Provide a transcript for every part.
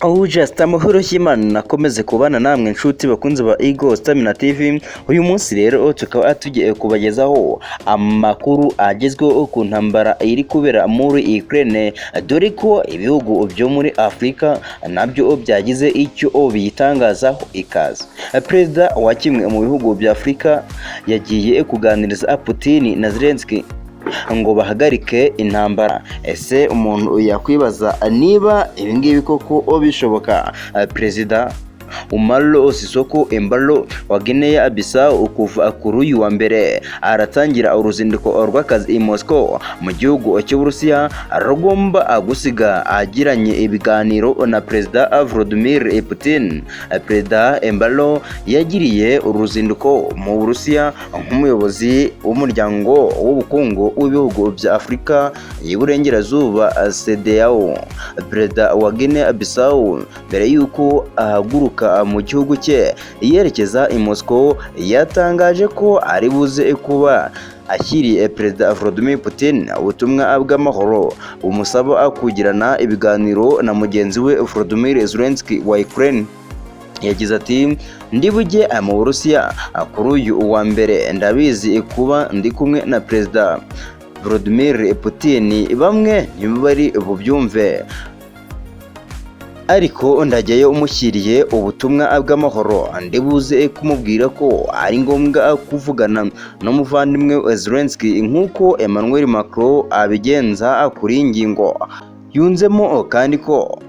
Oh, just amahoro y'Imana akomeze kubana namwe nshuti bakunze ba Eagle Stamina TV. Uyu munsi rero tukaba tugiye kubagezaho amakuru agezweho ku ntambara iri kubera muri Ukraine, dore ko ibihugu byo muri Afurika nabyo byagize icyo biyitangazaho. Ikaze. Perezida wa kimwe mu bihugu bya Afurika yagiye kuganiriza Putin na Zelensky ngo bahagarike intambara. Ese umuntu yakwibaza niba ibingibi koko bishoboka? Perezida Umaro Sissoco Embalo wa Guinea Bissau kuva kuri uyu wa mbere aratangira uruzinduko rw'akazi i Moscow mu gihugu cy'Uburusiya, rugomba gusiga agiranye ibiganiro na Perezida Vladimir Putin. Perezida Embalo yagiriye uruzinduko mu Burusiya nk'umuyobozi w'umuryango w'ubukungu w'ibihugu bya Afurika y'Iburengerazuba, CEDEAO. Perezida wa Guinea Bissau, mbere y'uko ahaguruka mu gihugu cye yerekeza i Moscow, yatangaje ko ari buze kuba ashyiriye Perezida Vladimir Putin ubutumwa bw'amahoro bumusaba kugirana ibiganiro na mugenzi we Volodymyr Zelensky wa Ukraine. Yagize ati: "Ndi bujye mu Burusiya kuri uyu wa mbere. Ndabizi kuba ndi kumwe na Perezida Vladimir Putin bamwe ntibari bubyumve, ariko ndajyayo umushyiriye ubutumwa bw'amahoro. Ndibuze kumubwira ko ari ngombwa kuvugana n'umuvandimwe wa Zelensky nk'uko Emmanuel Macron abigenza kuri iyi ngingo." Yunzemo kandi ko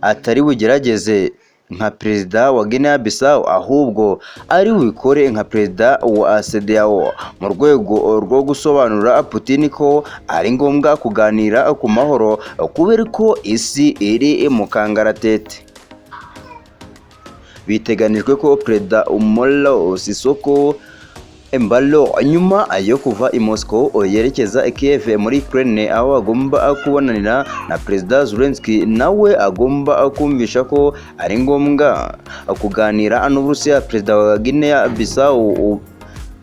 atari bugerageze nka perezida wa Guinea Bissau, ahubwo ari bubikore nka perezida wa CEDEAO mu rwego rwo gusobanurira Putin ko ari ngombwa kuganira ku mahoro kubera ko isi iri mu kangaratete. Biteganijwe ko Perezida Umaro Sissoco Embalo, nyuma yo kuva i Moscow yerekeza i Kiev muri Ukraine, aho agomba kubonanira na Perezida Zelensky, nawe agomba kumvisha ko ari ngombwa kuganira n'Uburusiya. Perezida wa Guinea Bissau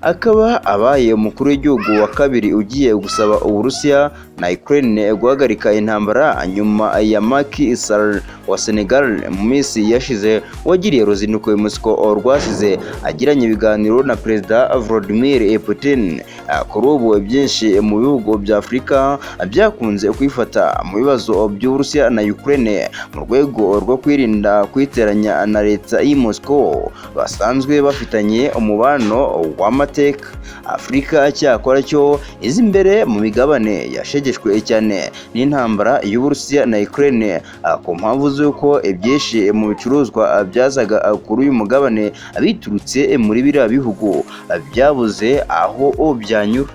akaba abaye umukuru w'igihugu wa kabiri ugiye gusaba Uburusiya na Ukraine guhagarika intambara, nyuma ya Macky Sall wa Senegal mu minsi yashize wagiriye uruzinduko i Moscow rwasize agiranye ibiganiro na Perezida Vladimir Putin. Kuri ubu byinshi mu bihugu bya Afurika byakunze kwifata mu bibazo by'Uburusiya na Ukraine mu rwego rwo kwirinda kwiteranya na leta y'i Moscow basanzwe bafitanye umubano w'amateka. Afurika cyakora cyo iza imbere mu migabane yashegeshwe cyane n'intambara y'Uburusiya na Ukraine, ku mpamvu z'uko ibyinshi mu bicuruzwa byazaga kuri uyu mugabane biturutse muri biriya bihugu byabuze aho byanyura.